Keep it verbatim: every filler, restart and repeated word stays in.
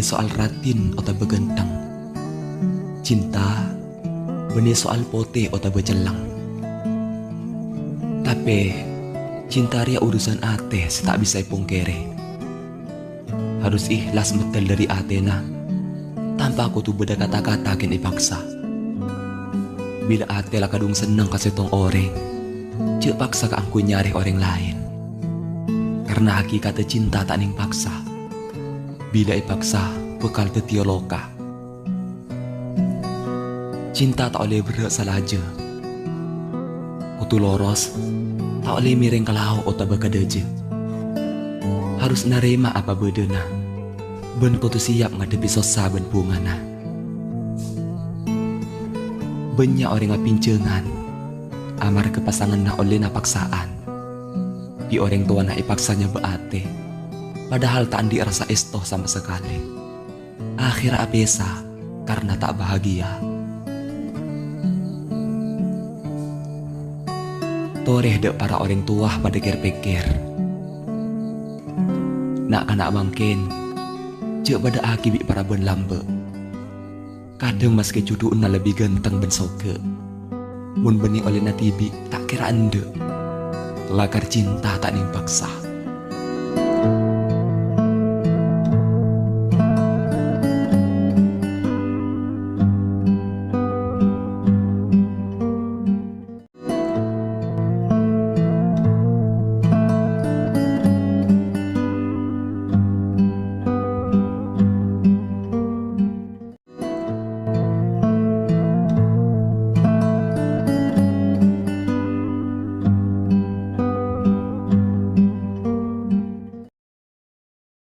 soal raddhin otabâ ghântheng. Cinta bânnè soal potè otabâ celleng. Tapè, cinta rèya urusan atè sè ta' bisa èpongkèrè. Harus ikhlas meddhâl dhâri atèna, tanpa kodhu bâdâ kata-kata ghun èpaksa. Bilâ atè la kadhung senneng ka sèttong orèng, jhâ' paksa kaangghuy nyarè orèng laèn. Karna hakikatta cinta ta' nèng paksa. Bilâ èpaksa, bhâkal dhâddhiyâ loka. Cinta ta' ollè berrâ' salajâ. Kodhu loros, ta' ollè mèrèng ka lao' otabâ ka dâjâ. Harus narèma apa bâdâna, bân kodhu siap ngadhebbhi sossa bân bhungana. Bânnya' orèng abinjângan amarghâ pasanganna ollèna paksa'an. Bi' orèng towana èpaksa nyabâ' atè, padahal ta' andi' rassa èsto sama sakalè. Akhèrra apèsa karna ta' bahagia. Torè dâ' para orèng towa padâ kèr-pèkkèr. Na'-kana' mangkèn, jhâ' bâdâ'aghi bi' parabân lambâ'. Kadhâng maskè jhudhu'na lebbi ghântheng bân soghâ, mon bânnè ollèna dhibi' ta' kèra endâ'. Lakar cinta ta' nèng paksa.